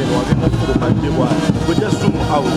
eno agenda kufuluma ajje bwati gwe just zoom out.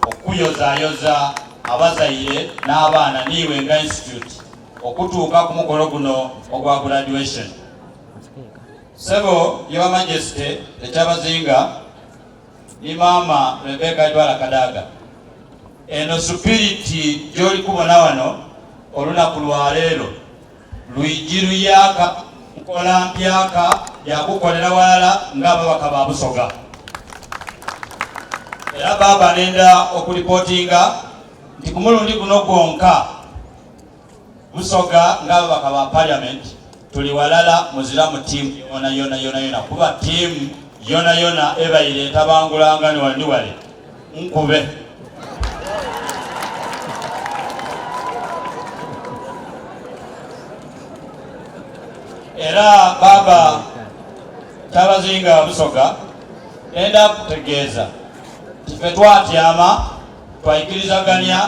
Okuyozayoza abazaire n'abaana niiwe nga institute okutuuka ku mukolo guno ogwa graduation. Ssebo Your Majesty the Kyabazinga ni maama Rebecca Idwala Kadaga, eno supiriti gy'oli kubona wano olunaku lwaleero lwigi luyaaka nkola mpyaka yakukolera walala ng'ababaka ba Busoga. Era baaba nenda okulipotinga nti ku mulundi guno gwonka Busoga ng'ababaka ba parliament tuli walala muzira mu tiimu yona yona yona yona kuba tiimu yona yona ebaire etabangulanga ni wali ni wale nkube. Era baba Kyabazinga Busoga nenda kutegeeza nti ffe twatyama twaikirizaganya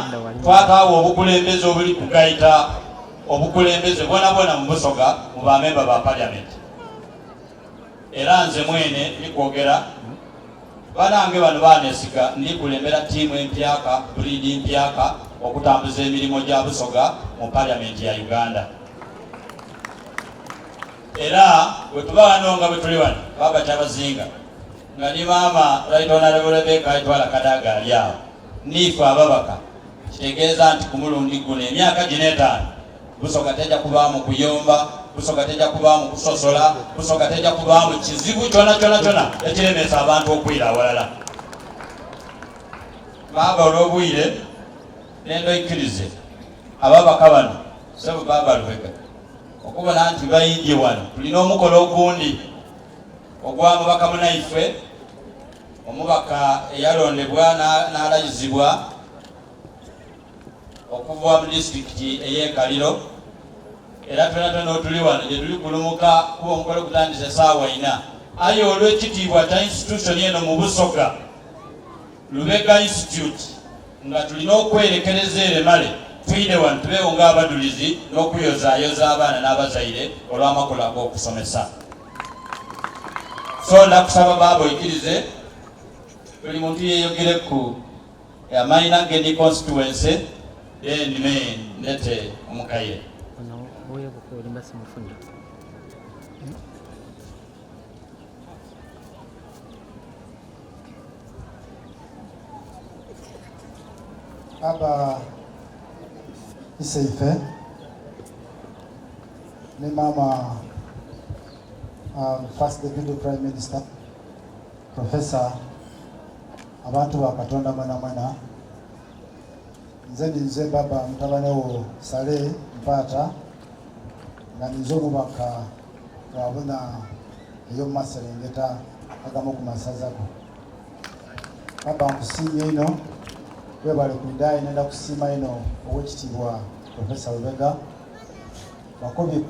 twataawo obukulembeze obuli kugaita obukulembeze bwonabwona mu Busoga mu bamemba ba parliament. Era nze mwene ndi kwogera banange bano banesiga ndi kulembera tiimu empyaka breed mpyaka okutambuza emirimu gya Busoga mu parliament ya Uganda. Era bwe tuba wano nga bwe tuli wano baba Kyabazinga nga ni maama Right Honorable Rebecca Itwala Kadaga ali awo niife ababaka kitegeeza nti ku mulundi guno emyaka gino etaano Busoga tejja kubaamu kuyomba, Busoga tejja kubaamu kusosola, Busoga tejja kubaamu kizibu kyona kyona kyona ekiremesa abantu okwira awalala. Baaba olw'obwire nenda oikirize ababaka bano sebo baaba Lubega okubona nti baidye wano tulina omukolo ogundi ogwa mubaka munaife omubaka eyalondebwa n'alayizibwa okuva mu disitulikiti ey'e Kaliro era twena twena otuli wano gye tuli kulumuka kuba omukolo gutandise esaawa ina aye olw'ekitiibwa kya institution eno mu Busoga Lubega Institute nga tulina okwerekereza ere male twine wano tubeewo ng'abadulizi n'okuyozaayoza abaana n'abazaire olw'amakula ag'okusomesa. So ndakusaba baaba oikirize buli muntu yeyogereku amaina ge ni constituency then me ndete omukaire. Ono owe Bukooli mba simufunye. Baba Iseife ne mama First Deputy Prime Minister Professor, abantu ba Katonda mwena mwena, nze ninze baba mutabane wo Saleh Mpaata, nga ninze omubaka wa buna ey'omumaserengeta agamu ku masaza go. Baba nkusiimye inho, webale kwidha aye nenda kusiima inho Owekitiibwa Professor Lubega Bakobye.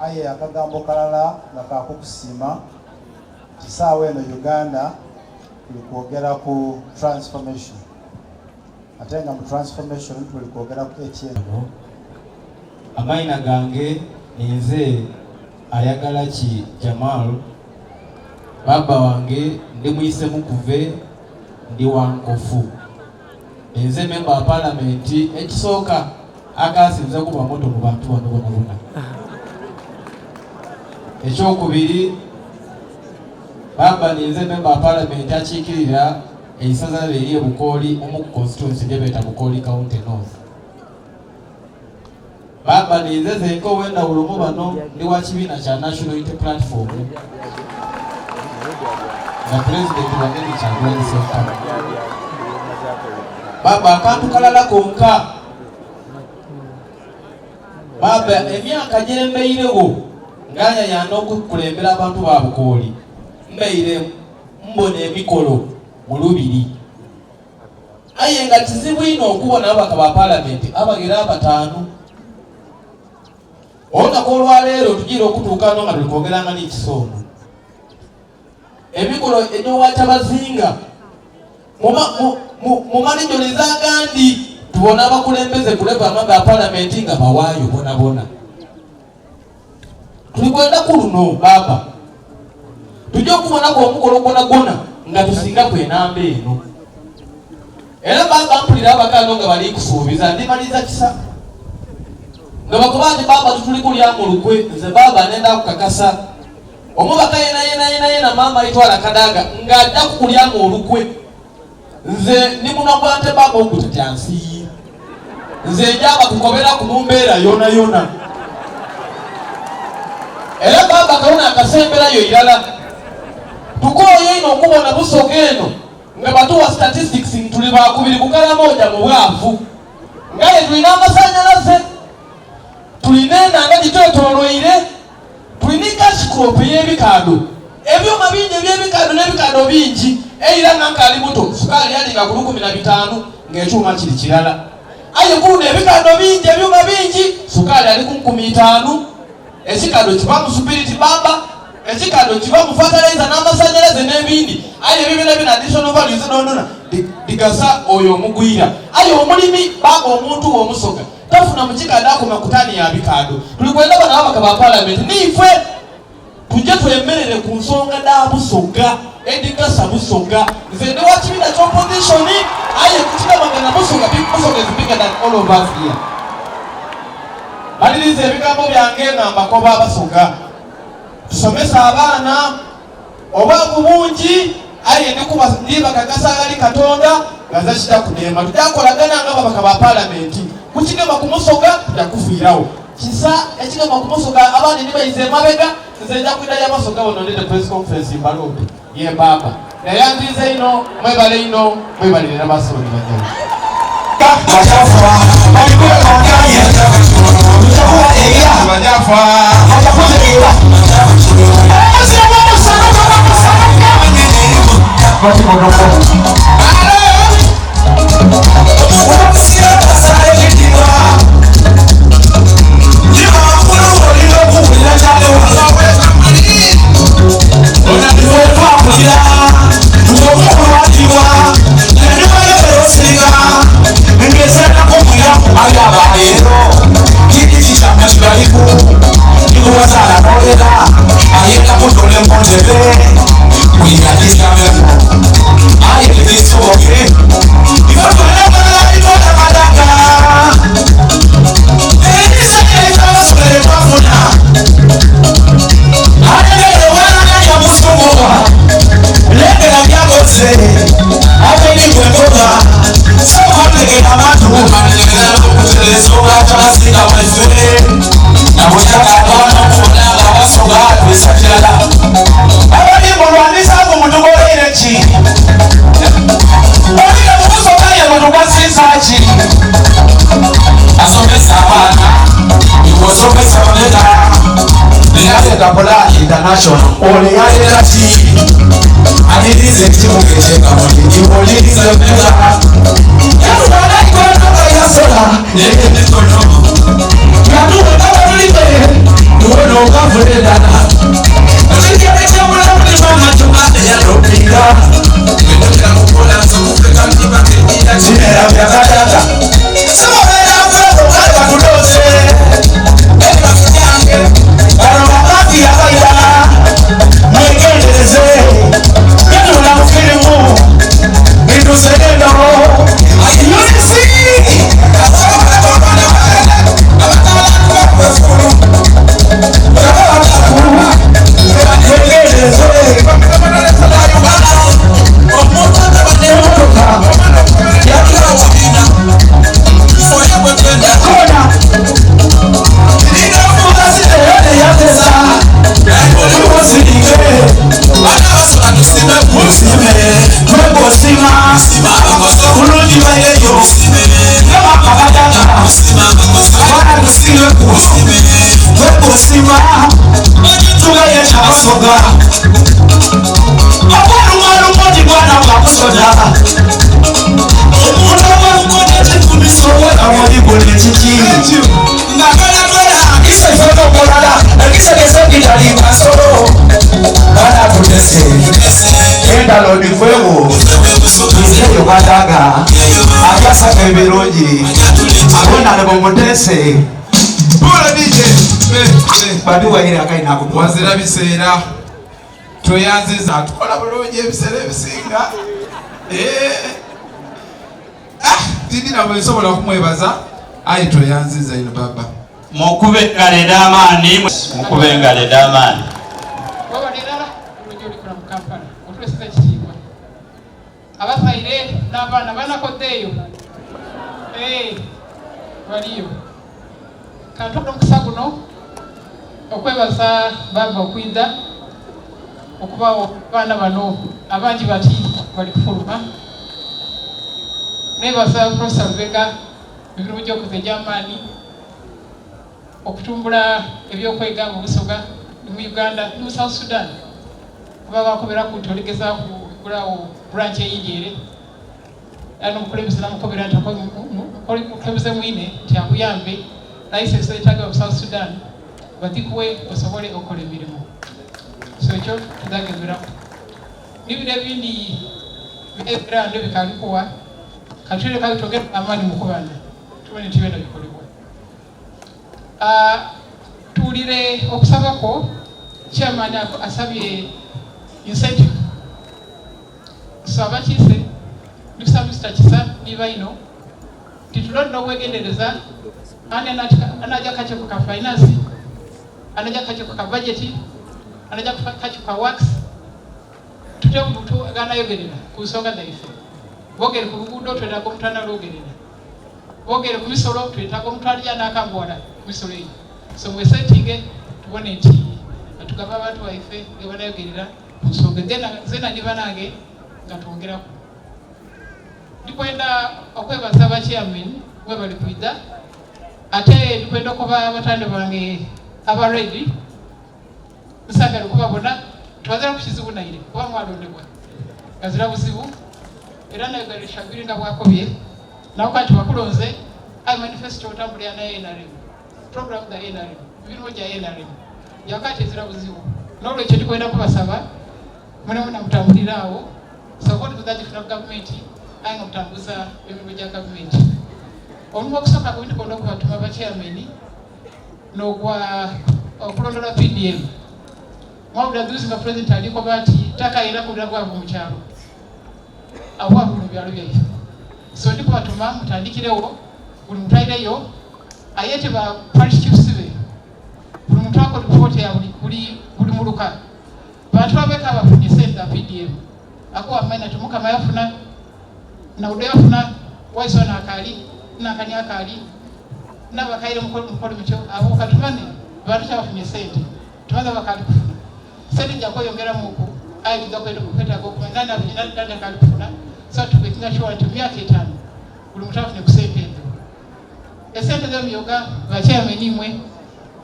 Aye akagambo kalala nga ka kukusiima nti saawa eno Uganda tuli kwogera ku transformation ate nga mu transformation tuli kwogera ku ATM. Amaina gange ninze Ayagalaki Jamal, bbaabba wange ndi mwise Mukuve ndi wa Nkofu. Ninze memba wa palamenti ekisooka akasinze kuba muto mu bantu bano bonabona. Ekyokubiri, bbaabba ninze memba wa palamenti akiikirira eisaza lye erye Bukooli omu ku constituency gyebeeta Bukooli County North. Bbaabba ninze zenka ow'endhawulo mu bano ndi wa kibiina kya National Unity Platform nga pulezidenti wange ni Kyagulanyi Ssentamu. Bbaabba akantu kalala konka. Bbaabba emyaka gye mbairegho nga nyayaana okukulembera abantu ba Bukooli, mbaire mbona emikolo mu Lubiri. Aye nga kizibu inho okubona ababaka ba Palamenti abaghera abataanu. Olunaku olwaleero tujiire okutuuka ghano nga tuli kwogeranga ni Kisa ono. Emikolo egy'obwa Kyabazinga mu marijonizi agandi tubona abakulembeze ku levo ya ba Palamenti nga bawaayo bonabona. Tuli kwenda ku luno baaba tujja okubonaku omukolo gwonagwona nga tusingaku enamba eno. Era baaba mpulira abakaano nga bali kusuubiza ndimaliza kisa nga bakoba nti baaba tutuli kulyamu lukwe. Nze baaba nenda kukakasa omubaka yena yena yena yena maama aitwala Kadaga nga ajja kukulyamu olukwe. Nze ndi munwa gwa nte baaba ogutatya nsi. Nze njaba kukoberaku mu mbeera yonayona. Era baaba kabona akasemberayo irala. Tukooye inho okubona Busoga eno nga batuwa statistics nti tuli bakubiri ku Karamoja mu bwavu. Nga aye tulina amasanyalaze, tulina enhandha gitwetolweire. Tuli ni cash crop ey'ebikaadho, ebyuma bingi eby'ebikaadho n'ebikaadho bingi. Eira nga nkaali muto, sukaali yalinga ku 15 ng'ekyuma kiri kirala. Aye ku luno ebikaadho bingi, ebyuma bingi, sukaali ali ku 5000. Ekikaadho kiva mu supiriti bbaabba, ekikaadho kiva mu fatalaiza n'amasanhalaze n'ebindi. Aye ebyo byonabyona additional values dhoonadhoona dhigasa oyo omugwira. Aye omulimi bbaabba omuntu we Omusoga Tafuna mu kikaadho akoma ku taani ya bikaadho. Tuli kwenda bano ababaka ba Palamenti niife tuje twemerere ku nsonga dha Busoga edhigasa Busoga. Nze ndi wa kibiina kya opposition aye ku kigamagana Busoga, Busoga is bigger than all of us here. Maliriza ebigambo byange nga mbakoba Abasoga tusomese abaana. Obwavu bungi aye ndibakakasa aghali Katonda nga nze kija kunema. Tuja kolagana nga ababaka ba Palamenti. Ku kigema ku Musoga tuja kufiiragho. Kisa ekigema ku Musoga abandi ni baiza emabega, nze nja kwidha y'Abasoga bano ndete Press Conference mbaloope. Ye baaba. Neyanziiza inho, mwebale inho, mwebalire na ba ssebo ni bannyabo. International. Ole yaleeta ki? Aniriza ekibuga eky'ekamuli iwulirize meza. Yatwala ikono nga yasola n'emikono. Yatuwa nga tuwona okavula endala. Ekigere ky'obulamu ni maama kyokka eyalopinga. Kimera byakatata. Wazira biseera tweyanziza tukola bulungi ebiseera ebisinga. Ah, tindina bwe nsobola kumwebaza aye tweyanziza ino baba. Mukube engalo ed'amaani, mukube engalo ed'amaani. Wabalirala bulungi olikola mu Kampala otwesiza ekitiibwa abazaire n'abaana banakoddeeyo baliyo. Kantwala omukisa guno okwebaza baaba okwidha okubawo abaana bano abangi bati bali kufuluma. Nebaza Profesa Lubega emirimu gy'okuza egy'amaani okutumbula ebyokwega mu Busoga ni mu Uganda ni mu South Sudan, kuba bakoberaku nti oligezaaku igulawo branch eyindi ere. Era n'omukulembeze namukobera nti omukulembeze mwine nti akuyambe license zetagibwa mu South Sudan badhikuwe osobole okukola emirimu. So ekyo tudhagemeraku. Ni bino ebindi ebirando bikaali kuwa katwire kale twongere amaani mu kubana tubone nti byona bikolebwa. Tuwulire okusaba kwo chairman asabye incentive. So abakiise ndikusaba Mister Kisa ni baino titulonde obwegendereza ani anaja kakiiko ka finance, anaja kakiiko ka budget, anaja kakiiko ka works, tute omuntu ganayogerera ku nsonga dhaife. Bogere ku luguudo twetaaga omuntu analwogerera, bogere ku misolo twetaaga omuntu alija n'akanguwala ku misolo eyo. So mwesetinge tubone nti tugaba abantu baife gebanayogerera ku nsonga zena ni banange nga twongeraku. Ndikwenda okwebaza aba chairman webali kwidha, ate ndikwenda okuba batande bange aba ready nsagala okubabona tubazira ku kizibu naire kuba mwalondebwa gazira buzibu, era nayogerera Shabiri nga bwakobye nawe kati bakulonze aye manifesto otambulira naye NRM, program dha NRM, emirimu gya NRM yakati ezira buzibu. N'olwekyo ndikwenda kubasaba mune muna mutambulira awo support muzagifuna ku gavumenti aye nga mutambuza emirimu gya gavumenti. Omulimu ogusooka gwe ndikwenda okubatuma ba chairman n'ogwa okulondola PDM. Mwawulira dhuuzi nga pulezidenti alikoba ati takayira kulira bwavu mu kyalo, obwavu mu byalo byaife. So ndi kubatuma mutandikirewo buli muntu aireyo ayete ba parish chiefs be, buli muntu akola ripooti ya buli muluka bantu babeka abafunye sente za PDM akuwa maina tumukama yafuna naudo yafuna waiso nakali nakani akali nabakaire mukolo mutyo abo katumane bantu kyabafunye sente tumaze bakali kufuna sente jakweyongera muku aye tuza kwetaaga okumanya nani nani akali kufuna. So tubekinga sure nti myaka 5 buli muntu afune ku sente ezo. Esente z'emiyoga bachairman imwe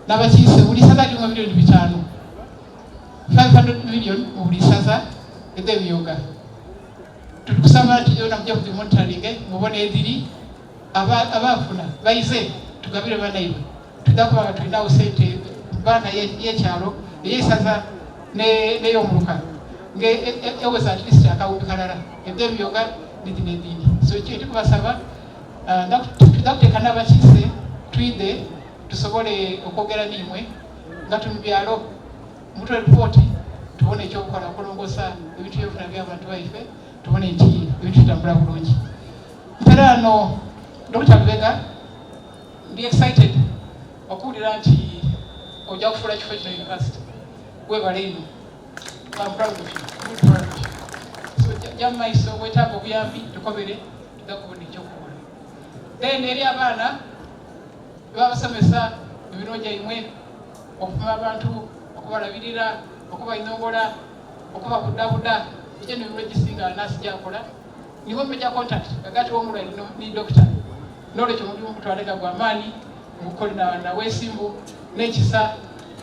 n'abakiise buli saza limwe milioni 5. 500 million mu buli isaza edh'emyoga. Tuli kusaba nti yona muje mugimonitaringe mubone edhiri, abaafuna baize tugabire banaibwe. Twidha kuba nga tulinagho sente mu baana y'ekyalo, ey'eisaza n'ey'omuluka nga eweza at least akawumbi kalala edh'emyoga ni dhino edhindi. So kye ndi kubasaba twidha kuteeka n'abakiise twidhe tusobole okwogera n'imwe nga tuli mu byalo mutwe ripooti tubone ekyokukola okulongosa ebintu by'enfuna by'abantu baife tubone nti ebintu bitambula bulungi. Mperaano Dokita Lubega ndi excited okuwulira nti ojja kufuula kifo kino university. Webale ino. I'm proud of you. Really proud of you. So jja mu maiso wetaaga obuyambi tukobere tujja kubona ekyokukola. Then eri abaana babasomesa emirimo gyaimwe okupima abantu, okubalabirira, okubainongola, okubabudabuda ekyo n'emirimo egisinga nurse gyakola. Niwe major contact ghagati w'omulwaire ni dokita. N'olwekyo omulimu mutwale nga gwa maani, mugukole na bwesimbu n'ekisa.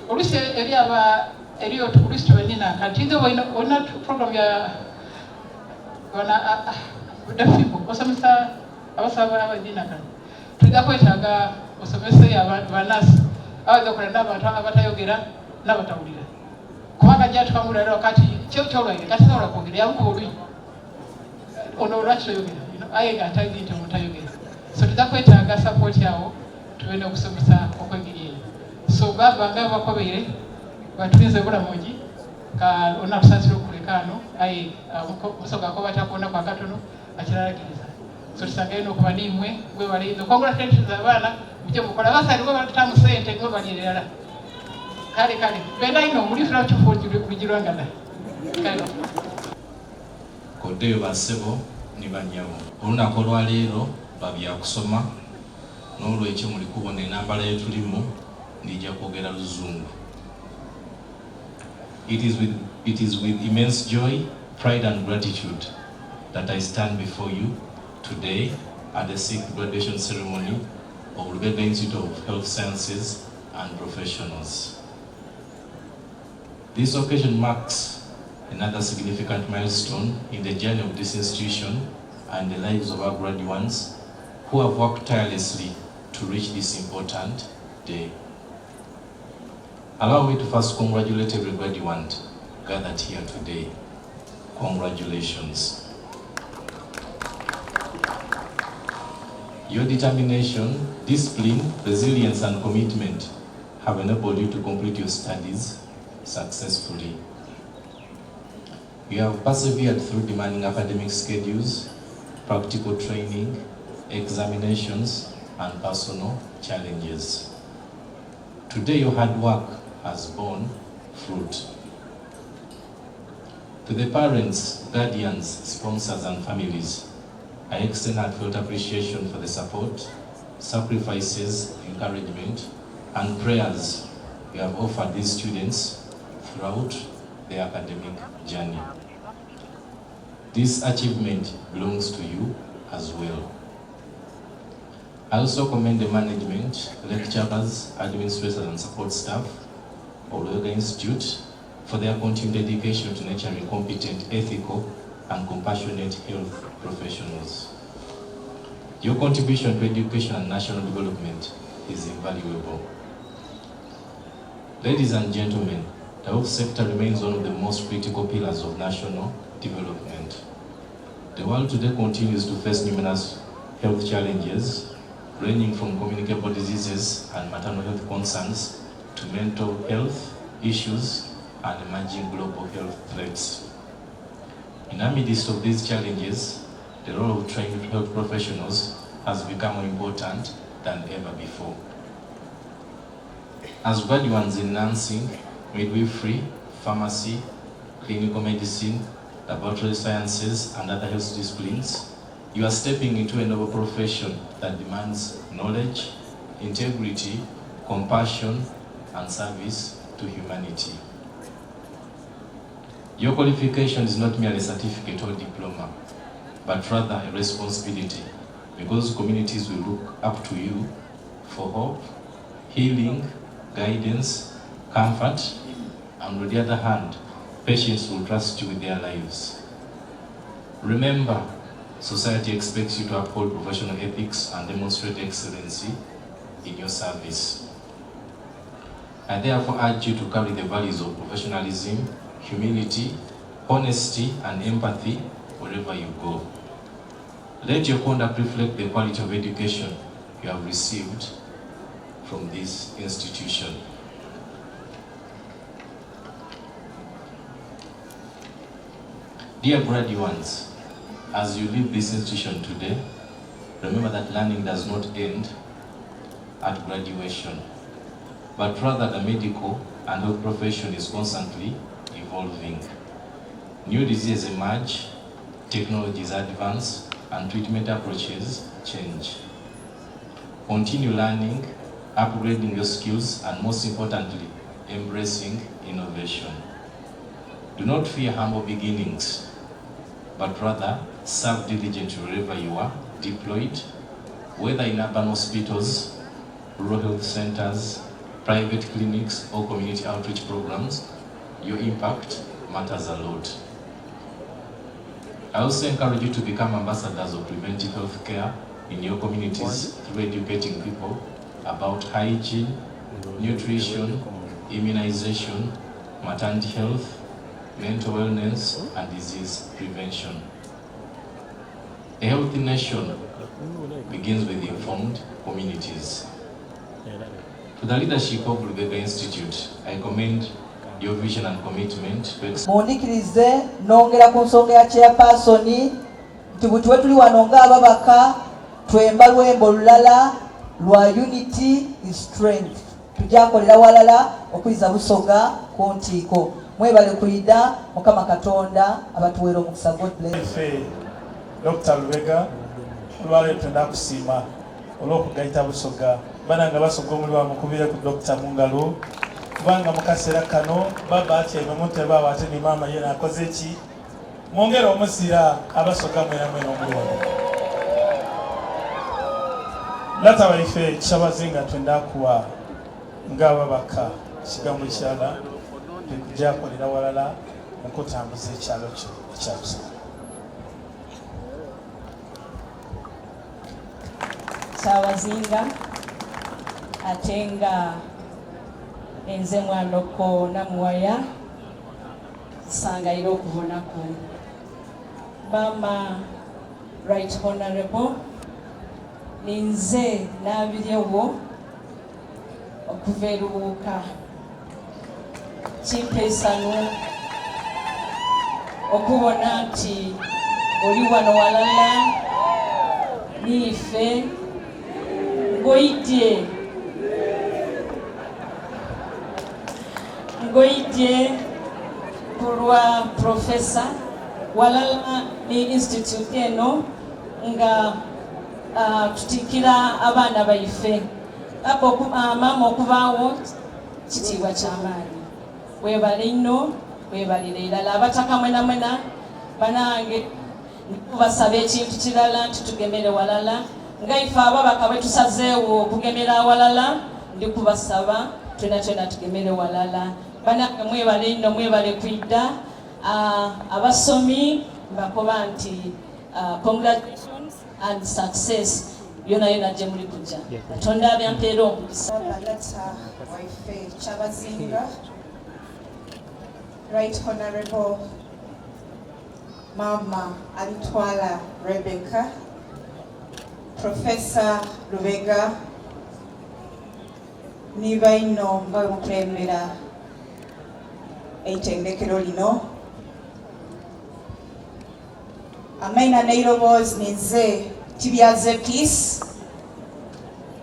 Oluusi eri aba eriyo oluusi tubanina kati nze olina program ya bana dafibo osomesa abasawo abadina kano tujja kwetaaga osomese banasi abaza okola n'abantu abatayogera n'abatawulira kubanga jatukamulira kati kyolwaire kati sobola kwogera yamukuba oluyi ono lwaki toyogera aye nga atali nti omuntu ayogera so tujja kwetaaga support awo tube n'okusomesa okw'engeri eyo so baba nga bakobeire batulinze bulamungi ka onakusasira okuleka ano aye musoga akoba atakubona kwa katono akiralagiriza so tusangayo n'okuba niimwe mwebale inho congratulations abaana mujje mukola abasali bwe batutamu sente mwe bali erala kale kale benda ino mulifuna kifo lugirwangana kale Koddeyo ba ssebo ni ba nnyabo. Olunaku olwaleero lwa bya kusoma n'olwekyo muli kubona enambala yetulimu ndija kwogera luzungu. It is with, it is with immense joy, pride and gratitude that I stand before you today at the sixth graduation ceremony of Lubega Institute of Health Sciences and Professionals. This occasion marks another significant milestone in the journey of this institution and the lives of our graduates who have worked tirelessly to reach this important day. Allow me to first congratulate every graduate gathered here today. Congratulations. Your determination, discipline, resilience, and commitment have enabled you to complete your studies successfully. You have persevered through demanding academic schedules, practical training, examinations, and personal challenges. Today, your hard work has borne fruit. To the parents, guardians, sponsors, and families, I extend heartfelt appreciation for the support, sacrifices, encouragement, and prayers you have offered these students throughout their academic journey. This achievement belongs to you as well. I also commend the management, lecturers, administrators, and support staff of Lubega Institute for their continued dedication to nurturing competent, ethical, and compassionate health professionals. Your contribution to education and national development is invaluable. Ladies and gentlemen, the health sector remains one of the most critical pillars of national development. The world today continues to face numerous health challenges, ranging from communicable diseases and maternal health concerns to mental health issues and emerging global health threats. In the midst of these challenges, the role of trained health professionals has become more important than ever before. As graduates in nursing, midwifery, pharmacy, clinical medicine, laboratory sciences, and other health disciplines, you are stepping into a noble profession that demands knowledge, integrity, compassion, and service to humanity. Your qualification is not merely a certificate or diploma, but rather a responsibility because communities will look up to you for hope, healing, guidance, comfort, and and on the other hand, patients will trust you with their lives. Remember, society expects you to uphold professional ethics and demonstrate excellency in your service. I therefore urge you to carry the values of professionalism, humility, honesty, and empathy wherever you go. Let your conduct reflect the quality of education you have received from this institution. Dear graduates, as you leave this institution today, remember that learning does not end at graduation, but rather the medical and health profession is constantly evolving. New diseases emerge, technologies advance, and treatment approaches change. Continue learning, upgrading your skills, and most importantly, embracing innovation. Do not fear humble beginnings, but rather serve diligently wherever you are deployed, whether in urban hospitals, rural health centers, private clinics, or community outreach programs, your impact matters a lot. I also encourage you to become ambassadors of preventive health care in your communities through educating people about hygiene, nutrition, immunization, maternity health, mental wellness, and disease prevention. A healthy nation begins with informed communities. To the leadership of Lubega Institute, I commend your vision and commitment to Mundikirize nongera ku nsonga ya chairperson nti buti we tuli wano ng'ababaka twemba lwembo lulala lwa unity is strength tujakolera walala okwiza Busoga ku ntiiko. Mwebale kwida Mukama Katonda abatuweera omukisa. God bless. Ffe Dokita Lubega olwaleero twenda kusiima olw'okugaita Busoga. Banange Abasoga omuli bamukubire ku Dokita mungalo kubanga mukaseera kano baba atyaime muntebe awo ate ni maama yena akoze ki? Mwongere omuzira Abasoga mwena mwena omuli wano. Lata waife Kyabazinga twenda kuwa ng'ababaka ekigambo kirala tekujakolera walala mukutambuza ekyalo kyo ekya Busoga. Kyabazinga ate nga enze mwanoko Namuwaya nsangaire okubonaku mama Right Honorable ninze Nabiryewo okuva e Lubuuka kimpa esanu okubona nti oli wano walala niife ngoidye ngoidye kulwa profesa walala ni institute eno nga uh, tutikira abaana baife papa oku, uh, maama okubaawo kitiibwa kyamaanyi webale inno webalire irala abataka mwena mwena banange ndikubasaba ekintu kirala nti tugemere walala nga ife ababaka bwe tusazeewo okugemera awalala ndikubasaba twena twena tugemere walala banange mwebale inno mwebale kwidda uh, abasomi mbakoba nti uh, congratulations and success yona yona gye muli kujja Katonda abyampeera omukisa. Lata waife Kyabazinga, Right Honorable Mama Alitwala Rebecca, Professor Lubega, ni baino nga bwe mukulembera eitendekero lino amaina n'eiroboozi ninze Tibyaze Peace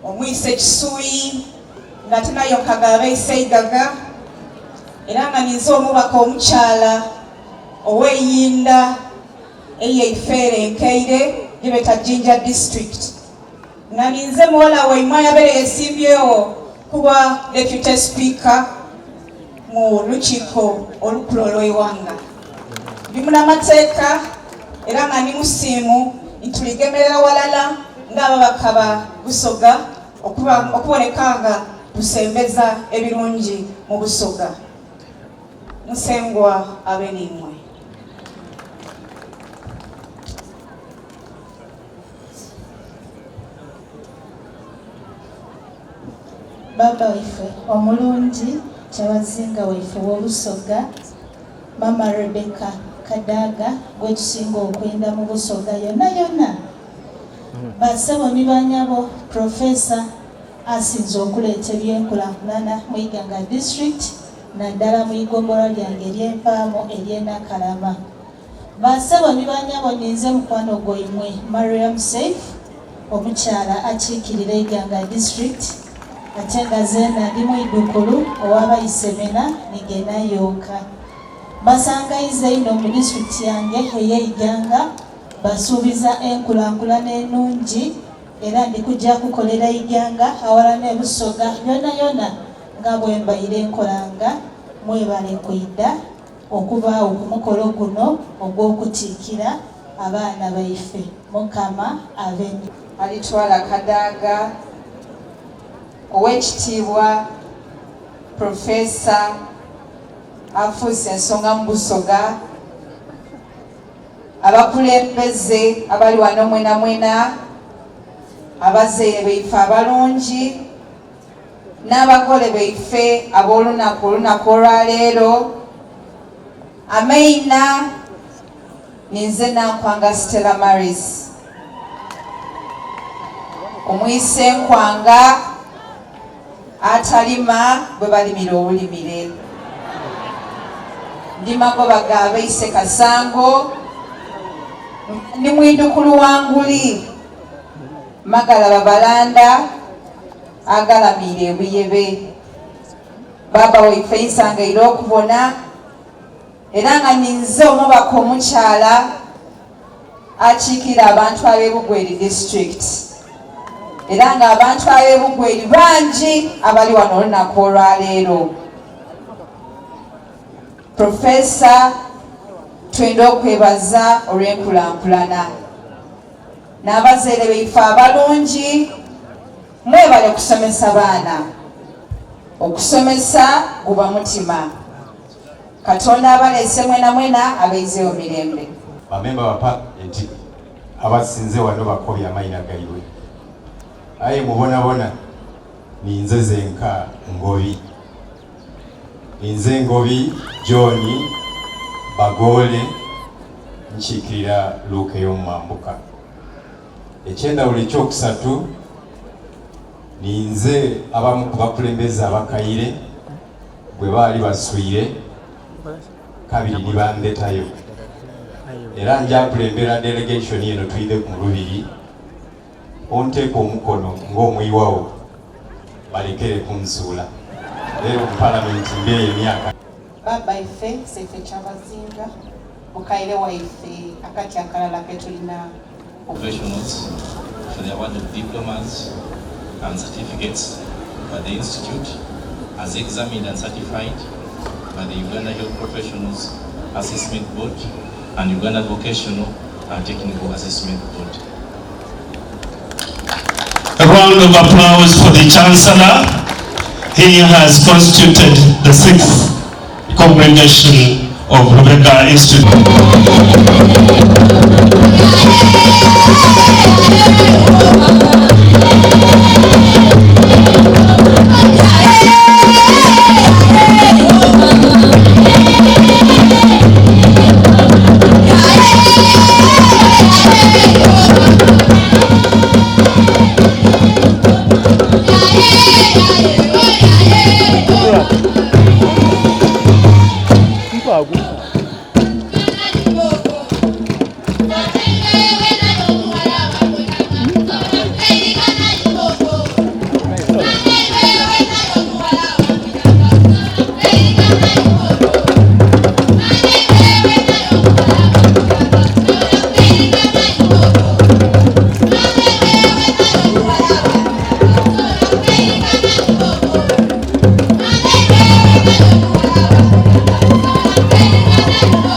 omwise Kisuyi nga tenayokaga abaiseigaga era nga ninze omubaka omukyala ow'eyinda eyeifeere enkeire gibeta Jinja district nga ninze muwala waimwe ayabere yesimbyewo kuba deputy speaker mu lukiiko olukulu olw'eiwanga. Ndi munamateeka era nga ndi musiimu ntuligemerera walala ng'ababaka ba Busoga okuboneka nga tusembeza ebirungi mu Busoga. Musengwa abe n'imwe. Bbaabba waife omulungi, Kyabazinga waife ow'Obusoga, Maama Rebecca Kadaga gwetusinga okwenda mu Busoga yonayona, Bassebo ni banyabo, Professor asinze okuleeta ebyenkulankulana mu Iganga District naddala mu igombolola lyange ery'envaamu ery'e Nakalama. Ba ssebo ni banyabo ninze mukwano gwaimwe Mariam Saif omukyala akiikirira Iganga District ate nga zeena ndi mwidhukulu owa Baisemena ni Genayooka. Mbasangaiza inho mu disitulikiti yange eye Iganga mbasuubiza enkulankulana enungi era ndi kugya kukolera Iganga awalala ne Busoga yonayona nga bwembaire nkolanga. Mwebale kwidha okubaagho ku mukolo guno ogw'okutiikira abaana baife. Mukama abe ni. Alitwala Kadaga, Owekitiibwa Professor afuuse ensonga mu Busoga, abakulembeze abali wano mwenamwena, abazaire baife abalungi, n'abagole baife ab'olunaku olunaku olwaleero. Amaina ninze Nankwanga Stella Maris, omwise nkwanga atalima bwe balimira obulimire. Ndi magoba ga baise Kasango, ndi mwidhukulu wa Nguli Magala Babalanda agalamiire ebuyebe. Baaba waife nsangaire okubona era nga ninze omubaka omukyala akiikirira abantu ab'e Bugweri district, era nga abantu ab'e Bugweri bangi abali wano olunaku olwaleero. Professor, twenda okwebaza olw'enkulankulana n'abazaire baife abalungi. Mwebale kusomesa baana. Okusomesa guba mutima. Katonda abaleese mwenamwena abaizeewo mirembe. Bamemba ba Palamenti abasinze wano bakobye amaina gaibwe, aye mu bonabona ninze zenka Ngobi. Ninze Ngobi John Bagoole, nkiikirira Luuka ey'omu Mambuka. Eky'endhawulo ekyokusatu, ninze abamu ku bakulembeze abakaire bwe baali baswire kabiri ni bandhetayo, era nja kulembera delegation eno twidhe ku Lubiri onteeke omukono ng'omwiwagho balekere kunsuula leero mu Palamenti mbeeyo emyaka. Bbaabba ife, Seife Kyabazinga, mukaire waife akati akalala ketulina. Professionals for the award of diplomas and certificates by the Institute as examined and certified by the Uganda Health Professionals Assessment Board and Uganda Vocational and Technical Assessment Board. A round of applause for the Chancellor. He has constituted the sixth congregation of Lubega Institute.